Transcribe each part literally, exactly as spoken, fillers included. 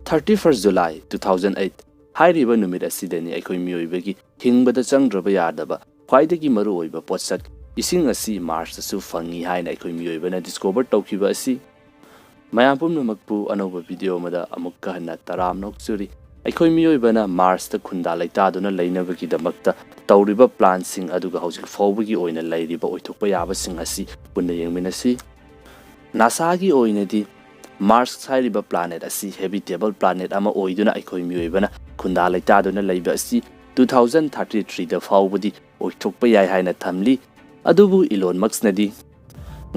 Thirty first July two thousand eight ꯍꯥꯏꯔꯤꯕ ꯅꯨꯃꯤꯠ ꯑꯁꯤꯗꯅꯤ ꯑꯩꯈꯣꯏ ꯃꯤꯑꯣꯏꯕꯒꯤ ꯍꯤꯡꯕꯗ ꯆꯪꯗ꯭ꯔꯕ ꯌꯥꯗꯕ ꯈ꯭ꯋꯥꯏꯗꯒꯤ ꯃꯔꯨꯑꯣꯏꯕ ꯄꯣꯠꯁꯛ ꯏꯁꯤꯡ ꯑꯁꯤ ꯃꯥꯔꯁꯇꯁꯨ ꯐꯪꯏ ꯍꯥꯏꯅ ꯑꯩꯈꯣꯏ ꯃꯤꯑꯣꯏꯕꯅ ꯗꯤꯁꯀꯣꯚꯔ ꯇꯧꯈꯤꯕ ꯑꯁꯤ꯫ ꯃꯌꯥꯝ ꯄꯨꯝꯅꯃꯛꯄꯨ ꯑꯅꯧꯕ ꯚꯤꯗꯤꯑꯣ ꯑꯃꯗ ꯑꯃꯨꯛꯀ ꯍꯟꯅ ꯇꯔꯥꯝꯅ ꯑꯣꯛꯆꯔꯤ꯫ ꯑꯩꯈꯣꯏ ꯃꯤꯑꯣꯏꯕꯅ ꯃꯥꯔꯁꯇ ꯈꯨꯟꯗꯥ ꯂꯩꯇꯥꯗꯨꯅ ꯂꯩꯅꯕꯒꯤꯗꯃꯛꯇ ꯇꯧꯔꯤꯕ ꯄ꯭ꯂꯥꯟꯁꯤꯡ ꯑꯗꯨꯒ ꯍꯧꯖꯤꯛ ꯐꯥꯎꯕꯒꯤ ꯑꯣꯏꯅ ꯂꯩꯔꯤꯕ ꯑꯣꯏꯊꯣꯛꯄ ꯌꯥꯕꯁꯤꯡ ꯑꯁꯤ ꯄꯨꯟꯅ ꯌꯦꯡꯃꯤꯟꯅꯁꯤ꯫ ꯅꯥꯁꯥꯒꯤ ꯑꯣꯏꯅꯗꯤ ꯃꯥꯔꯁ ꯍꯥꯏꯔꯤꯕ ꯄ꯭ꯂꯥꯅꯦꯠ ꯑꯁꯤ ꯍꯦꯕꯤꯇꯦꯕꯜ ꯄ꯭ꯂꯥꯅꯦꯠ ꯑꯃ ꯑꯣꯏꯗꯨꯅ ꯑꯩꯈꯣꯏ ꯃꯤꯑꯣꯏꯕꯅ ꯈꯨꯟꯗꯥ ꯂꯩꯇꯥꯗꯨꯅ ꯂꯩꯕ ꯑꯁꯤ two thousand thirty three ꯗ ꯐꯥꯎꯕꯗꯤ ꯑꯣꯏꯊꯣꯛꯄ ꯌꯥꯏ ꯍꯥꯏꯅ ꯊꯝꯂꯤ꯫ ꯑꯗꯨꯕꯨ ꯏꯂꯣꯟ ꯃꯛꯁꯅꯗꯤ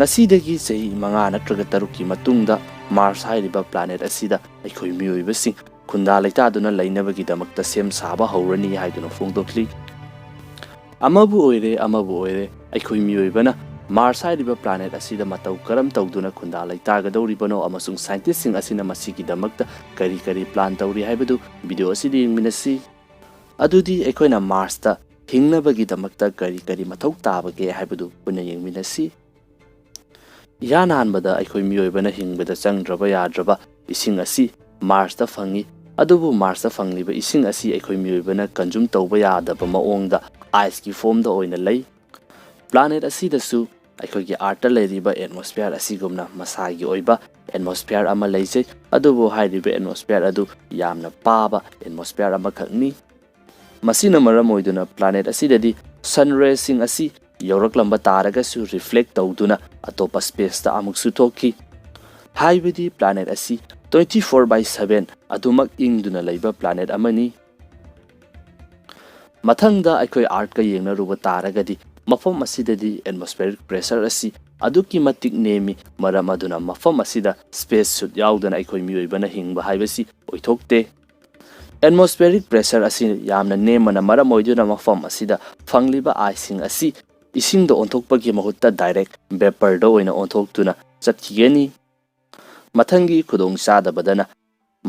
ꯉꯁꯤꯗꯒꯤ ꯆꯍꯤ ꯃꯉꯥ ꯅꯠꯇ꯭ꯔꯒ ꯇꯔꯨꯛꯀꯤ ꯃꯇꯨꯡꯗ ꯃꯥꯔꯁ ꯍꯥꯏꯔꯤꯕ ꯄ꯭ꯂꯥꯅꯦꯠ ꯑꯁꯤꯗ ꯑꯩꯈꯣꯏ ꯃꯤꯑꯣꯏꯕꯁꯤꯡ ꯈꯨꯟꯗꯥ ꯂꯩꯇꯥꯗꯨꯅ ꯂꯩꯅꯕꯒꯤꯗꯃꯛꯇ ꯁꯦꯝ ꯁꯥꯕ ꯍꯧꯔꯅꯤ ꯍꯥꯏꯗꯨꯅ ꯐꯣꯡꯗꯣꯛꯂꯤ꯫ ꯑꯃꯕꯨ ꯑꯣꯏꯔꯦ, ꯑꯃꯕꯨ ꯑꯣꯏꯔꯦ, ꯑꯩꯈꯣꯏ ꯃꯤꯑꯣꯏꯕꯅ ꯃꯥꯔꯁ ꯍꯥꯏꯔꯤꯕ ꯄ꯭ꯂꯥꯅꯦꯠ ꯑꯁꯤꯗ ꯃꯇꯧ ꯀꯔꯝ ꯇꯧꯗꯨꯅ ꯈꯨꯟꯗꯥ ꯂꯩꯇꯥꯒꯗꯧꯔꯤꯕꯅꯣ ꯑꯃꯁꯨꯡ ꯁꯥꯏꯟꯇꯤꯁꯁꯤꯡ ꯑꯁꯤꯅ ꯃꯁꯤꯒꯤꯗꯃꯛꯇ ꯀꯔꯤ ꯀꯔꯤ ꯄ꯭ꯂꯥꯟ ꯇꯧꯔꯤ ꯍꯥꯏꯕꯗꯨ ꯚꯤꯗꯤꯑꯣ ꯑꯁꯤꯗ ꯌꯦꯡꯃꯤꯟꯅꯁꯤ꯫ ꯑꯗꯨꯗꯤ ꯑꯩꯈꯣꯏꯅ ꯃꯥꯔꯁꯇ ꯍꯤꯡꯅꯕꯒꯤꯗꯃꯛꯇ ꯀꯔꯤ ꯀꯔꯤ ꯃꯊꯧ ꯇꯥꯕꯒꯦ ꯍꯥꯏꯕꯗꯨ ꯄꯨꯟꯅ ꯌꯦꯡꯃꯤꯟꯅꯁꯤ꯫ ꯏꯍꯥꯟ ꯍꯥꯟꯕꯗ ꯑꯩꯈꯣꯏ ꯃꯤꯑꯣꯏꯕꯅ ꯍꯤꯡꯕꯗ ꯆꯪꯗ꯭ꯔꯕ ꯌꯥꯗ꯭ꯔꯕ ꯏꯁꯤꯡ ꯑꯁꯤ ꯃꯥꯔꯁꯇ ꯐꯪꯏ꯫ ꯑꯗꯨꯕꯨ ꯃꯥꯔꯁꯇ ꯐꯪꯂꯤꯕ ꯏꯁꯤꯡ ꯑꯁꯤ ꯑꯩꯈꯣꯏ ꯃꯤꯑꯣꯏꯕꯅ ꯀꯟꯖꯨꯝ ꯇꯧꯕ ꯌꯥꯗꯕ ꯃꯑꯣꯡꯗ ꯑꯥꯏꯁꯀꯤ ꯐꯣꯝꯗ ꯑꯣꯏꯅ ꯂꯩ꯫ ꯄ꯭ꯂꯥꯅꯦꯠ ꯑꯁꯤꯗꯁꯨ ꯑꯩꯈꯣꯏꯒꯤ ꯑꯥꯔꯠꯇ ꯂꯩꯔꯤꯕ ꯑꯦꯠꯃꯣꯁꯐꯤꯌꯥꯔ ꯑꯁꯤꯒꯨꯝꯅ ꯃꯁꯥꯒꯤ ꯑꯣꯏꯕ ꯑꯦꯠꯃꯣꯁꯐꯤꯌꯥꯔ ꯑꯃ ꯂꯩꯖꯩ꯫ ꯑꯗꯨꯕꯨ ꯍꯥꯏꯔꯤꯕ ꯑꯦꯠꯃꯣꯁꯐꯤꯌꯥꯔ ꯑꯗꯨ ꯌꯥꯝꯅ ꯄꯥꯕ ꯑꯦꯠꯃꯣꯁꯐꯤꯌꯥꯔ ꯑꯃꯈꯛꯅꯤ꯫ ꯃꯁꯤꯅ ꯃꯔꯝ ꯑꯣꯏꯗꯨꯅ ꯄ꯭ꯂꯥꯅꯦꯠ ꯑꯁꯤꯗꯗꯤ ꯁꯟ ꯔꯦꯁꯤꯡ ꯑꯁꯤ ꯌꯧꯔꯛꯂꯝꯕ ꯇꯥꯔꯒꯁꯨ ꯔꯤꯐ꯭ꯂꯦꯛ ꯇꯧꯗꯨꯅ ꯑꯇꯣꯞꯄ ꯁ꯭ꯄꯦꯁꯇ ꯑꯃꯨꯛꯁꯨ ꯊꯣꯛꯈꯤ꯫ ꯍꯥꯏꯕꯗꯤ ꯄ꯭ꯂꯥꯅꯦꯠ ꯑꯁꯤ twenty four by seven ꯑꯗꯨꯃꯛ ꯏꯪꯗꯨꯅ ꯂꯩꯕ ꯄ꯭ꯂꯥꯅꯦꯠ ꯑꯃꯅꯤ꯫ ꯃꯊꯪꯗ ꯑꯩꯈꯣꯏ ꯑꯥꯔꯠꯀ ꯌꯦꯡꯅꯔꯨꯕ ꯇꯥꯔꯒꯗꯤ ꯃꯐꯝ ꯑꯁꯤꯗꯗꯤ ꯑꯦꯠꯃꯣꯁꯐꯤꯌꯔꯤꯛ ꯄ꯭ꯔꯦꯁꯔ ꯑꯁꯤ ꯑꯗꯨꯛꯀꯤ ꯃꯇꯤꯛ ꯅꯦꯝꯃꯤ꯫ ꯃꯔꯝ ꯑꯗꯨꯅ ꯃꯐꯝ ꯑꯁꯤꯗ ꯁ꯭ꯄꯦꯁ ꯁꯨꯠ ꯌꯥꯎꯗꯅ ꯑꯩꯈꯣꯏ ꯃꯤꯑꯣꯏꯕꯅ ꯍꯤꯡꯕ ꯍꯥꯏꯕꯁꯤ ꯑꯣꯏꯊꯣꯛꯇꯦ꯫ ꯑꯦꯠꯃꯣꯁꯐꯤꯌꯔꯤꯛ ꯄ꯭ꯔꯦꯁꯔ ꯑꯁꯤ ꯌꯥꯝꯅ ꯅꯦꯝꯕꯅ ꯃꯔꯝ ꯑꯣꯏꯗꯨꯅ ꯃꯐꯝ ꯑꯁꯤꯗ ꯐꯪꯂꯤꯕ ꯑꯥꯏꯁꯁꯤꯡ ꯑꯁꯤ ꯏꯁꯤꯡꯗ ꯑꯣꯟꯊꯣꯛꯄꯒꯤ ꯃꯍꯨꯠꯇ ꯗꯥꯏꯔꯦꯛ ꯚꯦꯄꯔꯗ ꯑꯣꯏꯅ ꯑꯣꯟꯊꯣꯛꯇꯨꯅ ꯆꯠꯈꯤꯒꯅꯤ꯫ ꯃꯊꯪꯒꯤ ꯈꯨꯗꯣꯡꯆꯥꯗꯕꯗꯅ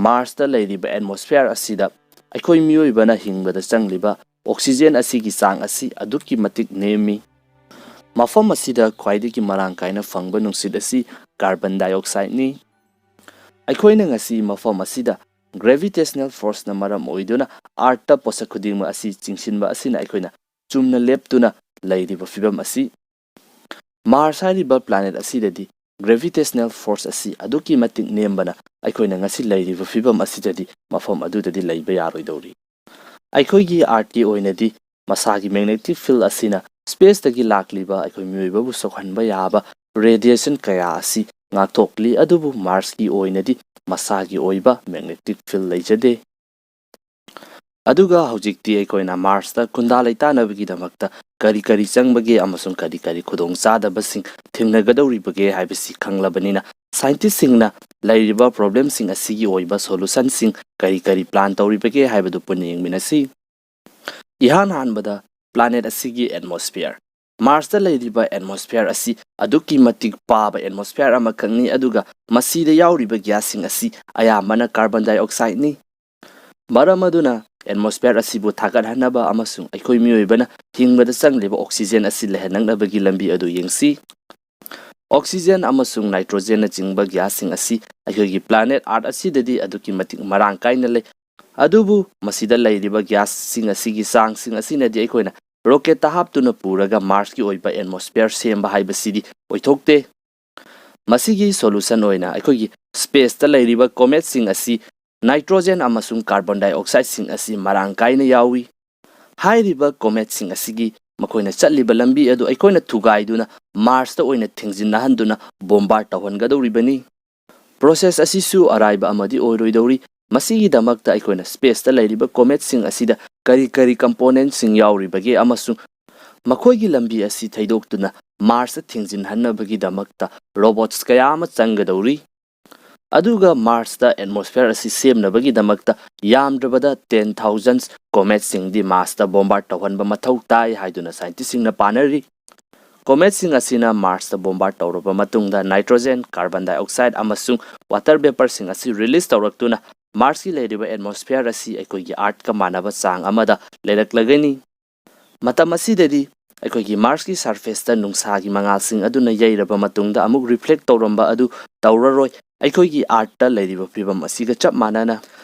ꯃꯥꯔꯁꯇ ꯂꯩꯔꯤꯕ ꯑꯦꯠꯃꯣꯁꯐꯤꯌꯥꯔ ꯑꯁꯤꯗ ꯑꯩꯈꯣꯏ ꯃꯤꯑꯣꯏꯕꯅ ꯍꯤꯡꯕꯗ ꯆꯪꯂꯤꯕ ꯑꯣꯛꯁꯤꯖꯦꯟ ꯑꯁꯤꯒꯤ ꯆꯥꯡ ꯑꯁꯤ ꯑꯗꯨꯛꯀꯤ ꯃꯇꯤꯛ ꯅꯦꯝꯃꯤ꯫ ꯃꯐꯝ ꯑꯁꯤꯗ ꯈ꯭ꯋꯥꯏꯗꯒꯤ ꯃꯔꯥꯡ ꯀꯥꯏꯅ ꯐꯪꯕ ꯅꯨꯡꯁꯤꯠ ꯑꯁꯤ ꯀꯥꯔꯕꯟ ꯗꯥꯏꯑꯣꯛꯁꯥꯏꯗꯅꯤ꯫ ꯑꯩꯈꯣꯏꯅ ꯉꯁꯤ ꯃꯐꯝ ꯑꯁꯤꯗ gravitational forceꯅ ꯃꯔꯝ ꯑꯣꯏꯗꯨꯅ Earthꯇ ꯄꯣꯠꯁꯛ ꯈꯨꯗꯤꯡꯃꯛ ꯑꯁꯤ ꯆꯤꯡꯁꯤꯟꯕ ꯑꯁꯤꯅ ꯑꯩꯈꯣꯏꯅ ꯆꯨꯝꯅ ꯂꯦꯞꯇꯨꯅ ꯂꯩꯔꯤꯕ ꯐꯤꯕꯝ ꯑꯁꯤ꯫ Mars ꯍꯥꯏꯔꯤꯕ planet ꯑꯁꯤꯗꯗꯤ gravitational force ꯑꯁꯤ ꯑꯗꯨꯛꯀꯤ ꯃꯇꯤꯛ ꯅꯦꯝꯕꯅ ꯑꯩꯈꯣꯏꯅ ꯉꯁꯤ ꯂꯩꯔꯤꯕ ꯐꯤꯕꯝ ꯑꯁꯤꯗꯗꯤ ꯃꯐꯝ ꯑꯗꯨꯗꯗꯤ ꯂꯩꯕ ꯌꯥꯔꯣꯏꯗꯧꯔꯤ꯫ ꯑꯩꯈꯣꯏꯒꯤ Earthꯀꯤ ꯑꯣꯏꯅꯗꯤ ꯃꯁꯥꯒꯤ magnetic field ꯑꯁꯤꯅ spaceꯇꯒꯤ ꯂꯥꯛꯂꯤꯕ ꯑꯩꯈꯣꯏ ꯃꯤꯑꯣꯏꯕꯕꯨ ꯁꯣꯛꯍꯟꯕ ꯌꯥꯕ radiation ꯀꯌꯥ ꯑꯁꯤ ꯉꯥꯛꯊꯣꯛꯂꯤ, ꯑꯗꯨꯕꯨ Marsꯀꯤ ꯑꯣꯏꯅꯗꯤ ꯃꯁꯥꯒꯤ ꯑꯣꯏꯕ magnetic field ꯂꯩꯖꯗꯦ꯫ ꯑꯗꯨꯒ ꯍꯧꯖꯤꯛꯇꯤ ꯑꯩꯈꯣꯏꯅ Marsꯇ ꯈꯨꯟꯗꯥ ꯂꯩꯇꯥꯅꯕꯒꯤꯗꯃꯛꯇ ꯀꯔꯤ ꯀꯔꯤ ꯆꯪꯕꯒꯦ ꯑꯃꯁꯨꯡ ꯀꯔꯤ ꯀꯔꯤ ꯈꯨꯗꯣꯡꯆꯥꯗꯕꯁꯤꯡ ꯊꯦꯡꯅꯒꯗꯧꯔꯤꯕꯒꯦ ꯍꯥꯏꯕꯁꯤ ꯈꯪꯂꯕꯅꯤꯅ, scientistꯁꯤꯡꯅ ꯂꯩꯔꯤꯕ problemꯁꯤꯡ ꯑꯁꯤꯒꯤ ꯑꯣꯏꯕ solutionꯁꯤꯡ ꯀꯔꯤ ꯀꯔꯤ plan ꯇꯧꯔꯤꯕꯒꯦ ꯍꯥꯏꯕꯗꯨ ꯄꯨꯟꯅ ꯌꯦꯡꯃꯤꯟꯅꯁꯤ꯫ ꯏꯍꯥꯟ ꯍꯥꯟꯕꯗ planet ꯑꯁꯤꯒꯤ atmosphere꯫ Marsꯇ ꯂꯩꯔꯤꯕ atmosphere ꯑꯁꯤ ꯑꯗꯨꯛꯀꯤ ꯃꯇꯤꯛ ꯄꯥꯕ atmosphere ꯑꯃꯈꯛꯅꯤ, ꯑꯗꯨꯒ ꯃꯁꯤꯗ ꯌꯥꯎꯔꯤꯕ gasꯁꯤꯡ ꯑꯁꯤ ꯑꯌꯥꯝꯕꯅ carbon dioxideꯅꯤ꯫ ꯃꯔꯝ ꯑꯗꯨꯅ atmosphere ꯑꯁꯤꯕꯨ ꯊꯥꯒꯠꯍꯟꯅꯕ ꯑꯃꯁꯨꯡ ꯑꯩꯈꯣꯏ ꯃꯤꯑꯣꯏꯕꯅ ꯍꯤꯡꯕꯗ ꯆꯪꯂꯤꯕ oxygen ꯑꯁꯤ ꯂꯩꯍꯟꯅꯕꯒꯤ ꯂꯝꯕꯤ ꯑꯗꯨ ꯌꯦꯡꯁꯤ꯫ Oxygen ꯑꯃꯁꯨꯡ nitrogenꯅꯆꯤꯡꯕ gasꯁꯤꯡ ꯑꯁꯤ ꯑꯩꯈꯣꯏꯒꯤ planet Earth ꯑꯁꯤꯗꯗꯤ ꯑꯗꯨꯛꯀꯤ ꯃꯇꯤꯛ ꯃꯔꯥꯡ ꯀꯥꯏꯅ ꯂꯩ, ꯑꯗꯨꯕꯨ ꯃꯁꯤꯗ ꯂꯩꯔꯤꯕ gasꯁꯤꯡ ꯑꯁꯤꯒꯤ ꯆꯥꯡꯁꯤꯡ ꯑꯁꯤꯅꯗꯤ ꯑꯩꯈꯣꯏꯅ rocketꯇ ꯍꯥꯞꯇꯨꯅ ꯄꯨꯔꯒ Marsꯀꯤ ꯑꯣꯏꯕ atmosphere ꯁꯦꯝꯕ ꯍꯥꯏꯕꯁꯤꯗꯤ ꯑꯣꯏꯊꯣꯛꯇꯦ꯫ ꯃꯁꯤꯒꯤ solution ꯑꯣꯏꯅ ꯑꯩꯈꯣꯏꯒꯤ spaceꯇ ꯂꯩꯔꯤꯕ cometꯁꯤꯡ ꯑꯁꯤ nitrogen ꯑꯃꯁꯨꯡ carbon dioxideꯁꯤꯡ ꯑꯁꯤ ꯃꯔꯥꯡ ꯀꯥꯏꯅ ꯌꯥꯎꯏ꯫ ꯍꯥꯏꯔꯤꯕ cometꯁꯤꯡ ꯑꯁꯤꯒꯤ ꯃꯈꯣꯏꯅ ꯆꯠꯂꯤꯕ ꯂꯝꯕꯤ ꯑꯗꯨ ꯑꯩꯈꯣꯏꯅ ꯊꯨꯒꯥꯏꯗꯨꯅ Marsꯇ ꯑꯣꯏꯅ ꯊꯦꯡꯖꯤꯟꯅꯍꯟꯗꯨꯅ bombard ꯇꯧꯍꯟꯒꯗꯧꯔꯤꯕꯅꯤ꯫ Process ꯑꯁꯤꯁꯨ ꯑꯔꯥꯏꯕ ꯑꯃꯗꯤ ꯑꯣꯏꯔꯣꯏꯗꯧꯔꯤ꯫ ꯃꯁꯤꯒꯤꯗꯃꯛꯇ ꯑꯩꯈꯣꯏꯅ spaceꯇ ꯂꯩꯔꯤꯕ cometꯁꯤꯡ ꯑꯁꯤꯗ ꯀꯔꯤ ꯀꯔꯤ componentꯁꯤꯡ ꯌꯥꯎꯔꯤꯕꯒꯦ ꯑꯃꯁꯨꯡ ꯃꯈꯣꯏꯒꯤ ꯂꯝꯕꯤ ꯑꯁꯤ ꯊꯩꯗꯣꯛꯇꯨꯅ Marsꯇ ꯊꯦꯡꯖꯤꯟꯍꯟꯅꯕꯒꯤꯗꯃꯛꯇ robots ꯀꯌꯥ ꯑꯃ ꯆꯪꯒꯗꯧꯔꯤ꯫ ꯑꯗꯨꯒ Marsꯇ atmosphere ꯑꯁꯤ ꯁꯦꯝꯅꯕꯒꯤꯗꯃꯛꯇ ꯌꯥꯝꯗ꯭ꯔꯕꯗ ten thousand cometꯁꯤꯡꯗꯤ Marsꯇ bombard ꯇꯧꯍꯟꯕ ꯃꯊꯧ ꯇꯥꯏ ꯍꯥꯏꯗꯨꯅ scientistꯁꯤꯡꯅ ꯄꯥꯅꯔꯤ꯫ Cometꯁꯤꯡ ꯑꯁꯤꯅ Marsꯇ bombard ꯇꯧꯔꯕ ꯃꯇꯨꯡꯗ nitrogen, carbon dioxide ꯑꯃꯁꯨꯡ water vapourꯁꯤꯡ ꯑꯁꯤ release ꯇꯧꯔꯛꯇꯨꯅ Marsꯀꯤ ꯂꯩꯔꯤꯕ atmosphere ꯑꯁꯤ ꯑꯩꯈꯣꯏꯒꯤ Earthꯀ ꯃꯥꯟꯅꯕ ꯆꯥꯡ ꯑꯃꯗ ꯂꯩꯔꯛꯂꯒꯅꯤ꯫ ꯃꯇꯝ ꯑꯁꯤꯗꯗꯤ ꯑꯩꯈꯣꯏꯒꯤ Marsꯀꯤ surfaceꯇ ꯅꯨꯡꯁꯥꯒꯤ ꯃꯉꯥꯜꯁꯤꯡ ꯑꯗꯨꯅ ꯌꯩꯔꯕ ꯃꯇꯨꯡꯗ ꯑꯃꯨꯛ reflect ꯇꯧꯔꯝꯕ ꯑꯗꯨ ꯇꯧꯔꯔꯣꯏ꯫ ꯑꯩꯈꯣꯏꯒꯤ ꯑꯥꯔꯠꯇ ꯂꯩꯔꯤꯕ ꯐꯤꯕꯝ ꯑꯁꯤꯒ ꯆꯞ ꯃꯥꯟꯅꯅ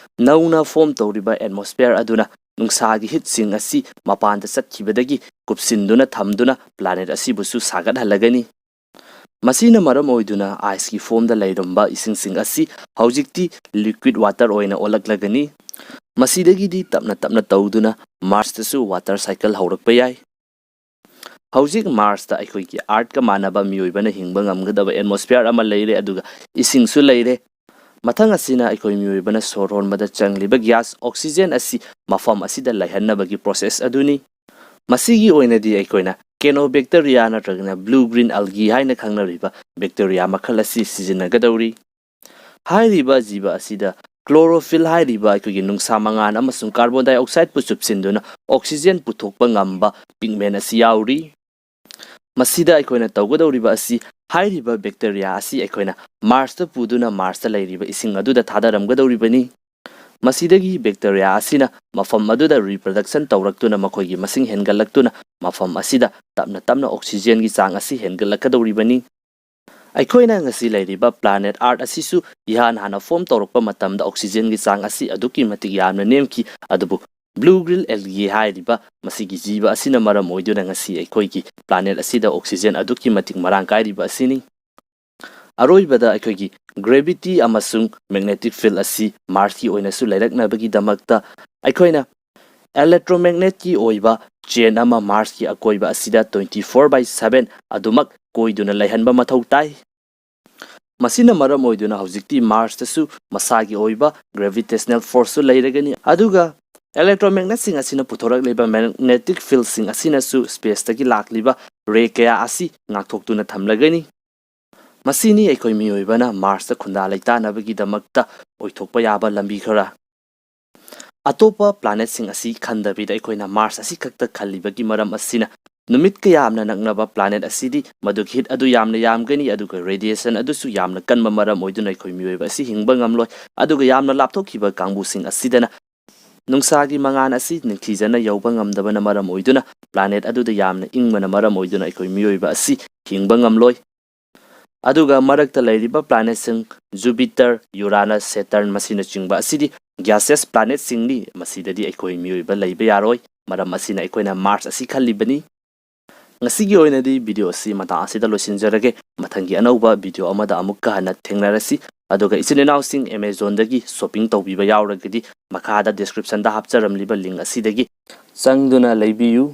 ꯅꯧꯅ ꯐꯣꯝ ꯇꯧꯔꯤꯕ ꯑꯦꯠꯃꯣꯁꯐꯤꯌꯔ ꯑꯗꯨꯅ ꯅꯨꯡꯁꯥꯒꯤ ꯍꯤꯠꯁꯤꯡ ꯑꯁꯤ ꯃꯄꯥꯟꯗ ꯆꯠꯈꯤꯕꯗꯒꯤ ꯀꯨꯞꯁꯤꯟꯗꯨꯅ ꯊꯝꯗꯨꯅ ꯄ꯭ꯂꯥꯅꯦꯠ ꯑꯁꯤꯕꯨꯁꯨ ꯁꯥꯒꯠꯍꯜꯂꯒꯅꯤ꯫ ꯃꯁꯤꯅ ꯃꯔꯝ ꯑꯣꯏꯗꯨꯅ ꯑꯥꯏꯁꯀꯤ ꯐꯣꯝꯗ ꯂꯩꯔꯝꯕ ꯏꯁꯤꯡꯁꯤꯡ ꯑꯁꯤ ꯍꯧꯖꯤꯛꯇꯤ ꯂꯤꯀ꯭ꯋꯤꯠ ꯋꯥꯇꯔ ꯑꯣꯏꯅ ꯑꯣꯜꯂꯛꯂꯒꯅꯤ꯫ ꯃꯁꯤꯗꯒꯤꯗꯤ ꯇꯞꯅ ꯇꯞꯅ ꯇꯧꯗꯨꯅ ꯃꯥꯔꯁꯇꯁꯨ ꯋꯥꯇꯔ ꯁꯥꯏꯀꯜ ꯍꯧꯔꯛꯄ ꯌꯥꯏ꯫ ꯍꯧꯖꯤꯛ ꯃꯥꯔꯁꯇ ꯑꯩꯈꯣꯏꯒꯤ ꯑꯥꯔꯠꯀ ꯃꯥꯟꯅꯕ ꯃꯤꯑꯣꯏꯕꯅ ꯍꯤꯡꯕ ꯉꯝꯒꯗꯕ ꯑꯦꯠꯃꯣꯁꯐꯤꯌꯔ ꯑꯃ ꯂꯩꯔꯦ, ꯑꯗꯨꯒ ꯏꯁꯤꯡꯁꯨ ꯂꯩꯔꯦ꯫ ꯃꯊꯪ ꯑꯁꯤꯅ ꯑꯩꯈꯣꯏ ꯃꯤꯑꯣꯏꯕꯅ ꯁꯣꯔ ꯍꯣꯟꯕꯗ ꯆꯪꯂꯤꯕ ꯒ꯭ꯌꯥꯁ ꯑꯣꯛꯁꯤꯖꯦꯟ ꯑꯁꯤ ꯃꯐꯝ ꯑꯁꯤꯗ ꯂꯩꯍꯟꯅꯕꯒꯤ ꯄ꯭ꯔꯣꯁꯦꯁ ꯑꯗꯨꯅꯤ꯫ ꯃꯁꯤꯒꯤ ꯑꯣꯏꯅꯗꯤ ꯑꯩꯈꯣꯏꯅ ꯀꯦꯅꯣꯕꯦꯛꯇꯔꯤꯌꯥ ꯅꯠꯇ꯭ꯔꯒꯅ ꯕ꯭ꯂꯨ ꯒ꯭ꯔꯤꯟ ꯑꯜꯒꯤ ꯍꯥꯏꯅ ꯈꯪꯅꯔꯤꯕ ꯕꯦꯛꯇꯦꯔꯤꯌꯥ ꯃꯈꯜ ꯑꯁꯤ ꯁꯤꯖꯤꯟꯅꯒꯗꯧꯔꯤ꯫ ꯍꯥꯏꯔꯤꯕ ꯖꯤꯕ ꯑꯁꯤꯗ ꯀ꯭ꯂꯣꯔꯣꯐꯤꯜ ꯍꯥꯏꯔꯤꯕ ꯑꯩꯈꯣꯏꯒꯤ ꯅꯨꯡꯁꯥ ꯃꯉꯥꯜ ꯑꯃꯁꯨꯡ ꯀꯥꯔꯕꯣꯟ ꯗꯥꯏꯑꯣꯛꯁꯥꯏꯗꯄꯨ ꯆꯨꯞꯁꯤꯟꯗꯨꯅ ꯑꯣꯛꯁꯤꯖꯦꯟ ꯄꯨꯊꯣꯛꯄ ꯉꯝꯕ ꯄꯤꯒꯃꯦꯟ ꯑꯁꯤ ꯌꯥꯎꯔꯤ꯫ ꯃꯁꯤꯗ ꯑꯩꯈꯣꯏꯅ ꯇꯧꯒꯗꯧꯔꯤꯕ ꯑꯁꯤ ꯍꯥꯏꯔꯤꯕ ꯕꯦꯛꯇꯦꯔꯤꯌꯥ ꯑꯁꯤ ꯑꯩꯈꯣꯏꯅ ꯃꯥꯔꯁꯇ ꯄꯨꯗꯨꯅ ꯃꯥꯔꯁꯇ ꯂꯩꯔꯤꯕ ꯏꯁꯤꯡ ꯑꯗꯨꯗ ꯊꯥꯗꯔꯝꯒꯗꯧꯔꯤꯕꯅꯤ꯫ ꯃꯁꯤꯗꯒꯤ ꯕꯦꯛꯇꯦꯔꯤꯌꯥ ꯑꯁꯤꯅ ꯃꯐꯝ ꯑꯗꯨꯗ ꯔꯤꯄ꯭ꯔꯗꯛꯁꯟ ꯇꯧꯔꯛꯇꯨꯅ ꯃꯈꯣꯏꯒꯤ ꯃꯁꯤꯡ ꯍꯦꯟꯒꯠꯂꯛꯇꯨꯅ ꯃꯐꯝ ꯑꯁꯤꯗ ꯇꯞꯅ ꯇꯞꯅ ꯑꯣꯛꯁꯤꯖꯦꯟꯒꯤ ꯆꯥꯡ ꯑꯁꯤ ꯍꯦꯟꯒꯠꯂꯛꯀꯗꯧꯔꯤꯕꯅꯤ꯫ ꯑꯩꯈꯣꯏꯅ ꯉꯁꯤ ꯂꯩꯔꯤꯕ ꯄ꯭ꯂꯥꯅꯦꯠ ꯑꯥꯔꯠ ꯑꯁꯤꯁꯨ ꯏꯍꯥꯟ ꯍꯥꯟꯅ ꯐꯣꯝ ꯇꯧꯔꯛꯄ ꯃꯇꯝꯗ ꯑꯣꯛꯁꯤꯖꯦꯟꯒꯤ ꯆꯥꯡ ꯑꯁꯤ ꯑꯗꯨꯛꯀꯤ ꯃꯇꯤꯛ ꯌꯥꯝꯅ ꯅꯦꯝꯈꯤ, ꯑꯗꯨꯕꯨ ꯕ꯭ꯂꯨ ꯒ꯭ꯔꯤꯟ ꯑꯦꯜꯒꯤ ꯍꯥꯏꯔꯤꯕ ꯃꯁꯤꯒꯤ ꯖꯤꯕ ꯑꯁꯤꯅ ꯃꯔꯝ ꯑꯣꯏꯗꯨꯅ ꯉꯁꯤ ꯑꯩꯈꯣꯏꯒꯤ ꯄ꯭ꯂꯥꯅꯦꯠ ꯑꯁꯤꯗ ꯑꯣꯛꯁꯤꯖꯦꯟ ꯑꯗꯨꯛꯀꯤ ꯃꯇꯤꯛ ꯃꯔꯥꯡ ꯀꯥꯏꯔꯤꯕ ꯑꯁꯤꯅꯤ꯫ ꯑꯔꯣꯏꯕꯗ ꯑꯩꯈꯣꯏꯒꯤ ꯒ꯭ꯔꯦꯚꯤꯇꯤ ꯑꯃꯁꯨꯡ ꯃꯦꯒꯅꯦꯇꯤꯛ ꯐꯤꯜ ꯑꯁꯤ ꯃꯥꯔꯁꯀꯤ ꯑꯣꯏꯅꯁꯨ ꯂꯩꯔꯛꯅꯕꯒꯤꯗꯃꯛꯇ ꯑꯩꯈꯣꯏꯅ ꯏꯂꯦꯛꯇ꯭ꯔꯣꯃꯦꯒꯅꯦꯠꯀꯤ ꯑꯣꯏꯕ ꯆꯦꯟ ꯑꯃ ꯃꯥꯔꯁꯀꯤ ꯑꯀꯣꯏꯕ ꯑꯁꯤꯗ twenty four by seven ꯑꯗꯨꯃꯛ ꯀꯣꯏꯗꯨꯅ ꯂꯩꯍꯟꯕ ꯃꯊꯧ ꯇꯥꯏ꯫ ꯃꯁꯤꯅ ꯃꯔꯝ ꯑꯣꯏꯗꯨꯅ ꯍꯧꯖꯤꯛꯇꯤ ꯃꯥꯔꯁꯇꯁꯨ ꯃꯁꯥꯒꯤ ꯑꯣꯏꯕ ꯒ꯭ꯔꯦꯚꯤꯇꯦꯁꯅꯦꯜ ꯐꯣꯔꯁꯁꯨ ꯂꯩꯔꯒꯅꯤ, ꯑꯗꯨꯒ ꯏꯂꯦꯛꯇ꯭ꯔꯣꯃꯦꯒꯅꯦꯠꯁꯤꯡ ꯑꯁꯤꯅ ꯄꯨꯊꯣꯔꯛꯂꯤꯕ ꯃꯦꯒꯅꯦꯇꯤꯛ ꯐꯤꯜꯁꯤꯡ ꯑꯁꯤꯅꯁꯨ ꯁ꯭ꯄꯦꯁꯇꯒꯤ ꯂꯥꯛꯂꯤꯕ ꯔꯦ ꯀꯌꯥ ꯑꯁꯤ ꯉꯥꯛꯊꯣꯛꯇꯨꯅ ꯊꯝꯂꯒꯅꯤ꯫ ꯃꯁꯤꯅꯤ ꯑꯩꯈꯣꯏ ꯃꯤꯑꯣꯏꯕꯅ ꯃꯥꯔꯁꯇ ꯈꯨꯟꯗꯥ ꯂꯩꯇꯥꯅꯕꯒꯤꯗꯃꯛꯇ ꯑꯣꯏꯊꯣꯛꯄ ꯌꯥꯕ ꯂꯝꯕꯤ ꯈꯔ꯫ ꯑꯇꯣꯞꯄ ꯄ꯭ꯂꯥꯅꯦꯠꯁꯤꯡ ꯑꯁꯤ ꯈꯟꯗꯕꯤꯗ ꯑꯩꯈꯣꯏꯅ ꯃꯥꯔꯁ ꯑꯁꯤ ꯈꯛꯇ ꯈꯜꯂꯤꯕꯒꯤ ꯃꯔꯝ ꯑꯁꯤꯅ ꯅꯨꯃꯤꯠꯀ ꯌꯥꯝꯅ ꯅꯛꯅꯕ ꯄ꯭ꯂꯥꯅꯦꯠ ꯑꯁꯤꯗꯤ ꯃꯗꯨꯒꯤ ꯍꯤꯠ ꯑꯗꯨ ꯌꯥꯝꯅ ꯌꯥꯝꯒꯅꯤ, ꯑꯗꯨꯒ ꯔꯦꯗꯤꯌꯦꯁꯟ ꯑꯗꯨꯁꯨ ꯌꯥꯝꯅ ꯀꯟꯕ ꯃꯔꯝ ꯑꯣꯏꯗꯨꯅ ꯑꯩꯈꯣꯏ ꯃꯤꯑꯣꯏꯕ ꯑꯁꯤ ꯍꯤꯡꯕ ꯉꯝꯂꯣꯏ꯫ ꯑꯗꯨꯒ ꯌꯥꯝꯅ ꯂꯥꯞꯊꯣꯛꯈꯤꯕ ꯀꯥꯡꯕꯨꯁꯤꯡ ꯑꯁꯤꯗꯅ ꯅꯨꯡꯁꯥꯒꯤ ꯃꯉꯥꯜ ꯑꯁꯤ ꯅꯤꯡꯊꯤꯖꯅ ꯌꯧꯕ ꯉꯝꯗꯕꯅ ꯃꯔꯝ ꯑꯣꯏꯗꯨꯅ ꯄ꯭ꯂꯥꯅꯦꯠ ꯑꯗꯨꯗ ꯌꯥꯝꯅ ꯏꯪꯕꯅ ꯃꯔꯝ ꯑꯣꯏꯗꯨꯅ ꯑꯩꯈꯣꯏ ꯃꯤꯑꯣꯏꯕ ꯑꯁꯤ ꯍꯤꯡꯕ ꯉꯝꯂꯣꯏ꯫ ꯑꯗꯨꯒ ꯃꯔꯛꯇ ꯂꯩꯔꯤꯕ planetꯁꯤꯡ Jupiter, Uranus, Saturn ꯃꯁꯤꯅꯆꯤꯡꯕ ꯑꯁꯤꯗꯤ gaseous planetꯁꯤꯡꯅꯤ꯫ ꯃꯁꯤꯗꯗꯤ ꯑꯩꯈꯣꯏ ꯃꯤꯑꯣꯏꯕ ꯂꯩꯕ ꯌꯥꯔꯣꯏ꯫ ꯃꯔꯝ ꯑꯁꯤꯅ ꯑꯩꯈꯣꯏꯅ Mars ꯑꯁꯤ ꯈꯜꯂꯤꯕꯅꯤ꯫ ꯉꯁꯤꯒꯤ ꯑꯣꯏꯅꯗꯤ video ꯑꯁꯤ ꯃꯇꯥꯡ ꯑꯁꯤꯗ ꯂꯣꯏꯁꯤꯟꯖꯔꯒꯦ꯫ ꯃꯊꯪꯒꯤ ꯑꯅꯧꯕ video ꯑꯃꯗ ꯑꯃꯨꯛꯀ ꯍꯟꯅ ꯊꯦꯡꯅꯔꯁꯤ꯫ ꯑꯗꯨꯒ ꯏꯆꯤꯟ ꯏꯅꯥꯎꯁꯤꯡ Amazonꯗꯒꯤ shopping ꯇꯧꯕꯤꯕ ꯌꯥꯎꯔꯒꯗꯤ ꯃꯈꯥꯗ descriptionꯗ ꯍꯥꯞꯆꯔꯝꯂꯤꯕ link ꯑꯁꯤꯗꯒꯤ ꯆꯪꯗꯨꯅ ꯂꯩꯕꯤꯌꯨ꯫